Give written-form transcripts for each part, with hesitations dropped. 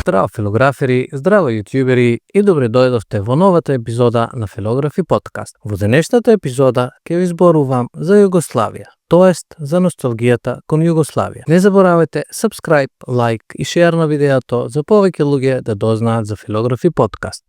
Здраво филографери, здраво јутјубери и добре дојдовте во новата епизода на Филографи подкаст. Во денешната епизода ќе ви зборувам за Југославија, тоест за носталгијата кон Југославија. Не заборавајте subscribe, лайк и шеар на видеото за повеќе луѓе да дознаат за Филографи подкаст.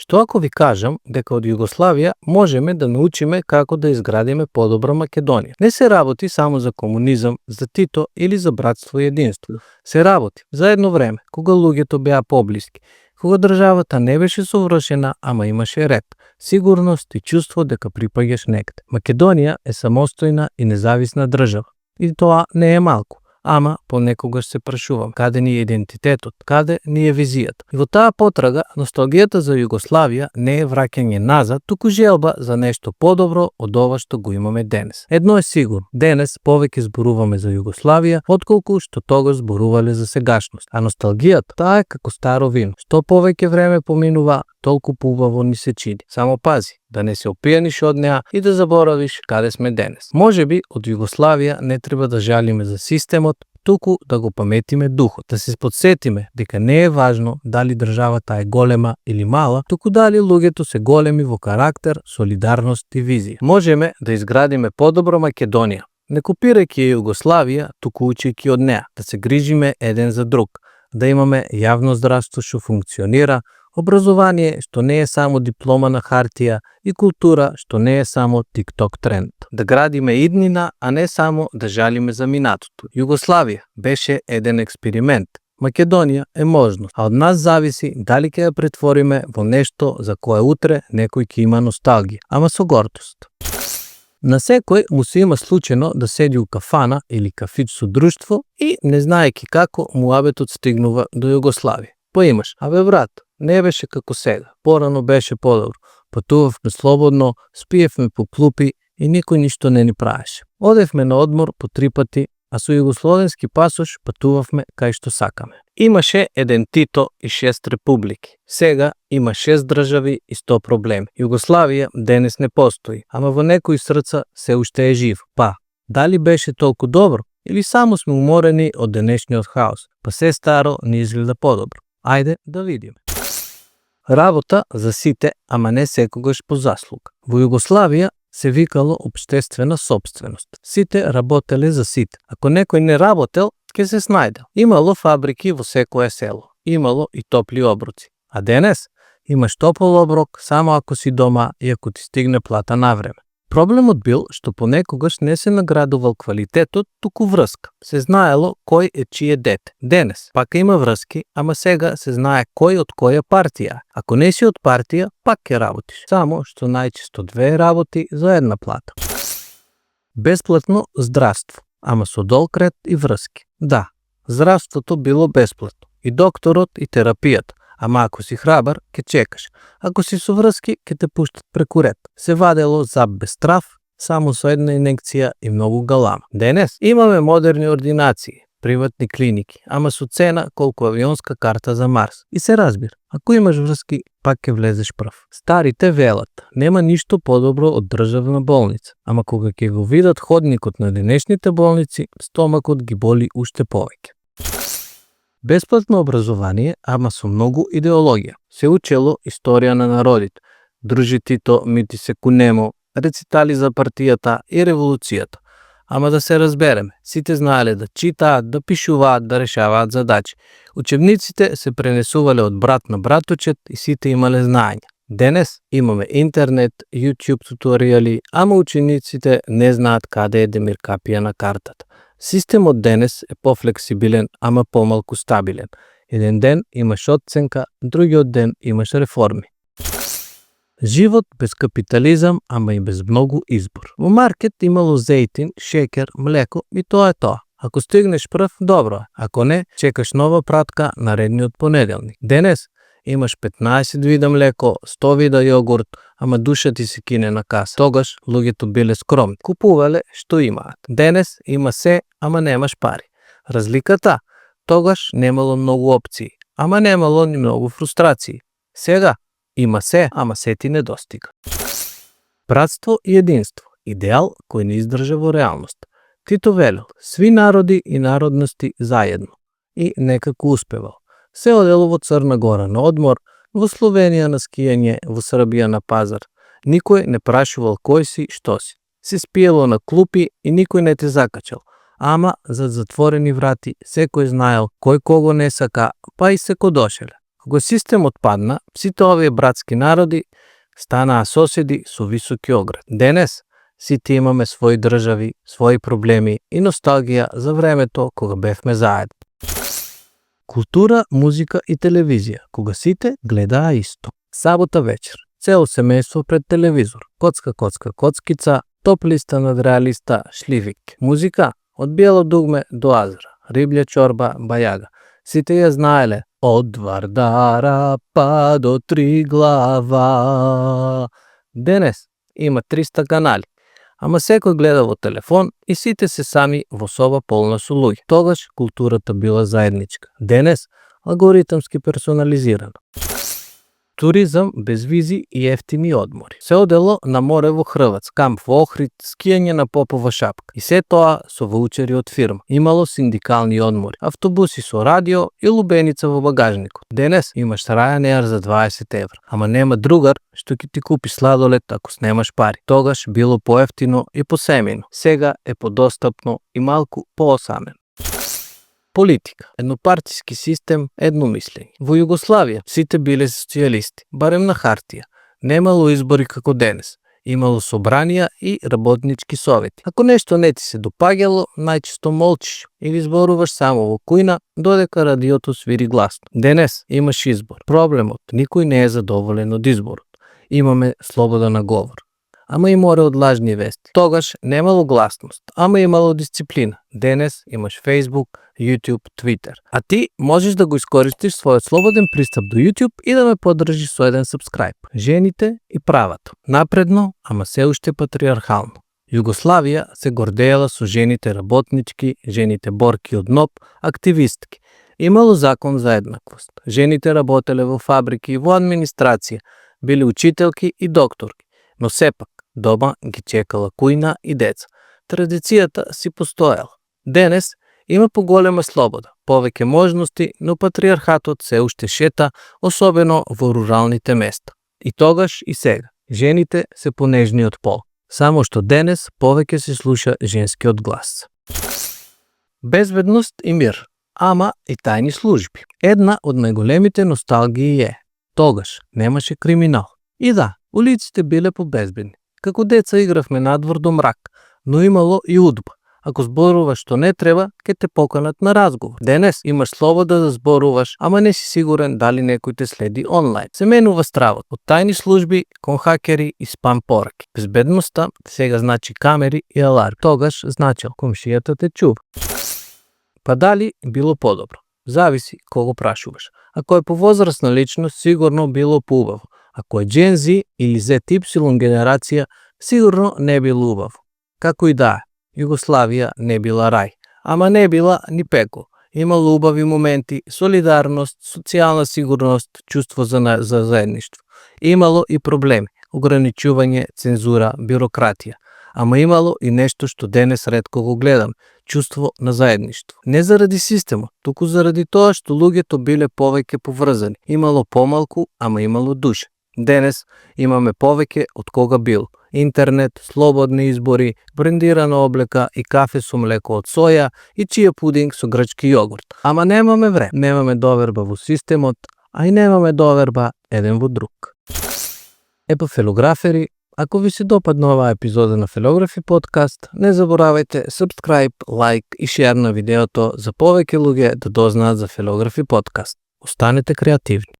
Што ако ви кажам дека од Југославија можеме да научиме како да изградиме подобра Македонија? Не се работи само за комунизам, за Тито или за братство и единство. Се работи за едно време, кога луѓето беа поблиски, кога државата не беше совршена, ама имаше ред, сигурност и чувство дека припаѓаш негде. Македонија е самостојна и независна држава. И тоа не е малку. Ама понекогаш се прашувам, каде ни е идентитетот, каде ни е визијата. И во таа потрага, носталгијата за Југославија не е враќање назад, туку желба за нешто подобро од ова што го имаме денес. Едно е сигурно, денес повеќе зборуваме за Југославија, отколку што тогаш зборувале за сегашност. А носталгијата, таа е како старо вино. Што повеќе време поминува, толку поубаво ни се чини. Само пази, да не се опијаниш од неа и да заборавиш каде сме денес. Можеби од Југославија не треба да жалиме за системот, туку да го паметиме духот, да се подсетиме дека не е важно дали државата е голема или мала, туку дали луѓето се големи во карактер, солидарност и визија. Можеме да изградиме подобра Македонија, не копирајќи Југославија, туку учејќи од неа, да се грижиме еден за друг, да имаме јавно здравство што функционира, образование што не е само диплома на хартија и култура што не е само TikTok тренд. Да градиме иднина, а не само да жалиме за минатото. Југославија беше еден експеримент. Македонија е можност, а од нас зависи дали ќе ја претвориме во нешто за кое утре некој ќе има носталгија, ама со гордост. На секој му се има случајно да седи у кафана или кафич со друштво и не знаејќи како муабетот стигнува до Југославија. Поимаш, абе брат, не беше како сега, порано беше подобро, патувавме слободно, спиевме по клупи и никој ништо не ни правеше. Одевме на одмор по 3 пати, а со југословенски пасош патувавме кај што сакаме. Имаше еден Тито и 6 републики. Сега има 6 држави и 100 проблеми. Југославија денес не постои, ама во некои срца се уште е жив. Па, дали беше толку добро или само сме уморени од денешниот хаос, па се старо не изгледа подобро? Ајде да видиме. Работа за сите, ама не секогаш по заслуга. Во Југославија се викало општествена сопственост. Сите работеле за сите. Ако некој не работел, ќе се снајдел. Имало фабрики во секое село. Имало и топли оброци. А денес имаш топол оброк само ако си дома и ако ти стигне плата на време. Проблемот бил што понекогаш не се наградувал квалитетот, туку врска. Се знаело кој е чие дете. Денес пак има врски, ама сега се знае кој од која партија. Ако не си од партија, пак ќе работиш. Само што најчесто 2 работи за една плата. Бесплатно здравство, ама со долг ред и врски. Да, здравството било бесплатно. И докторот и терапијата. Ама ако си храбар, ќе чекаш. Ако си со врски, ќе те пуштат преку ред. Се вадело зап без трав, само со една инекција и многу галама. Денес имаме модерни ординации, приватни клиники, ама со цена колку авионска карта за Марс. И се разбира, ако имаш врски, пак ќе влезеш прв. Старите велат, нема ништо подобро од државна болница. Ама кога ќе го видат ходникот на денешните болници, стомакот ги боли уште повеќе. Бесплатно образование, ама со многу идеологија. Се учело историја на народите, дружи Тито, мити се Кунемо, рецитали за партијата и револуцијата. Ама да се разбереме, сите знаеле да читаат, да пишуваат, да решаваат задачи. Учебниците се пренесувале од брат на браточет и сите имале знаење. Денес имаме интернет, YouTube туторијали, ама учениците не знаат каде е демиркапија на картата. Системот денес е пофлексибилен, ама помалку стабилен. Еден ден имаш оценка, другиот ден имаш реформи. Живот без капитализам, ама и без многу избор. Во маркет имало зејтин, шекер, млеко и тоа е тоа. Ако стигнеш прв, добро е. Ако не, чекаш нова пратка наредниот понеделник. Денес имаш 15 вида млеко, 100 вида јогурт, ама душа ти се кине на каса. Тогаш луѓето биле скромни. Купувале што имаат. Денес има се, ама немаш пари. Разликата? Тогаш немало многу опции, ама немало ни многу фрустрации. Сега има се, ама се ти недостига. Братство и единство. Идеал кој не издржа во реалност. Тито велел, сви народи и народности заедно. И некако успевал. Се одело во Црна Гора на одмор, во Словенија на скијање, во Србија на пазар. Никој не прашувал кој си, што си. Се спиело на клупи и никој не те закачал. Ама зад затворени врати секој знаел кој кого не сака, па и секој дошеле. Кога системот падна, сите овие братски народи станаа соседи со високи огради. Денес сите имаме своји држави, своји проблеми и носталгија за времето кога бевме заедно. Култура, музика и телевизија, кога сите гледаа исто. Сабота вечер, цело семејство пред телевизор. Коцка, коцка, коцкица, топ листа над реалиста, шливик. Музика од Биело дугме до Азра, риблја чорба, бајага. Сите ја знаеле од Вардара па до Триглава. Денес има 300 канали, ама секој гледа во телефон и сите се сами во соба полна со луѓе. Тогаш културата била заедничка. Денес алгоритмски персонализирано. Туризам без визи и ефтини одмори. Се одело на море во Хрвац, камп во Охрид, скијање на Попова шапка. И се тоа со ваучери од фирма. Имало синдикални одмори, автобуси со радио и лубеница во багажникот. Денес имаш Ryanair за 20 евра, ама нема другар што ќе ти купи сладолед ако снемаш пари. Тогаш било поевтино и посемено. Сега е подостапно и малку поосамено. Политика. Еднопартиски систем, едно мислење. Во Југославија сите биле социјалисти, барем на хартија. Немало избори како денес. Имало собранија и работнички совети. Ако нешто не ти се допаѓало, најчесто молчиш или зборуваш само во кујна, додека радиото свири гласно. Денес имаш избор. Проблемот, никој не е задоволен од изборот. Имаме слобода на говор. Ама и море од лажни вести. Тогаш немало гласност, ама имало дисциплина. Денес имаш Facebook, YouTube, Twitter. А ти можеш да го искористиш својот слободен пристап до YouTube и да ме поддржиш со еден subscribe. Жените и правото. Напредно, ама се уште патриархално. Југославија се гордеела со жените работнички, жените борки од НОП, активистки. Имало закон за еднаквост. Жените работеле во фабрики и во администрација, били учителки и докторки. Но сепак, дома ги чекала кујна и деца. Традицијата си постоела. Денес има поголема слобода, повеќе можности, но патриархатот се уште шета, особено во руралните места. И тогаш и сега. Жените се понежниот пол. Само што денес повеќе се слуша женскиот глас. Безбедност и мир, ама и тајни служби. Една од најголемите носталгии е. Тогаш немаше криминал. И да, улиците биле побезбедни. Како деца игравме надвор до мрак, но имало и удба. Ако зборуваш што не треба, ќе те поканат на разговор. Денес имаш слобода да зборуваш, ама не си сигурен дали некој те следи онлайн. Се менува стравот од тајни служби кон хакери и спам пораки. Безбедноста сега значи камери и аларми. Тогаш значел комшијата те чува. Па дали било подобро? Зависи кого прашуваш. Ако е повозрасна личност, сигурно било поубаво. Ако е Gen Z или ZY генерација, сигурно не било убаво. Како и да е, Југославија не била рај, ама не била ни пекло. Имало убави моменти, солидарност, социјална сигурност, чувство за заедништво. Имало и проблеми, ограничување, цензура, бирократија. Ама имало и нешто што денес ретко го гледам, чувство на заедништво. Не заради системот, туку заради тоа што луѓето биле повеќе поврзани. Имало помалку, ама имало душа. Денес имаме повеќе од кога било. Интернет, слободни избори, брендирана облека и кафе со млеко од соја и чија пудинг со грчки јогурт. Ама немаме време, немаме доверба во системот, а и немаме доверба еден во друг. Епа фелографери, ако ви се допадна оваа епизода на Фелографи подкаст, не заборавајте subscribe, лайк и шер на видеото за повеќе луѓе да дознаат за Фелографи подкаст. Останете креативни.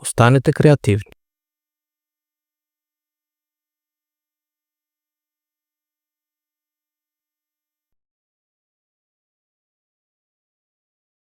Останете креативни.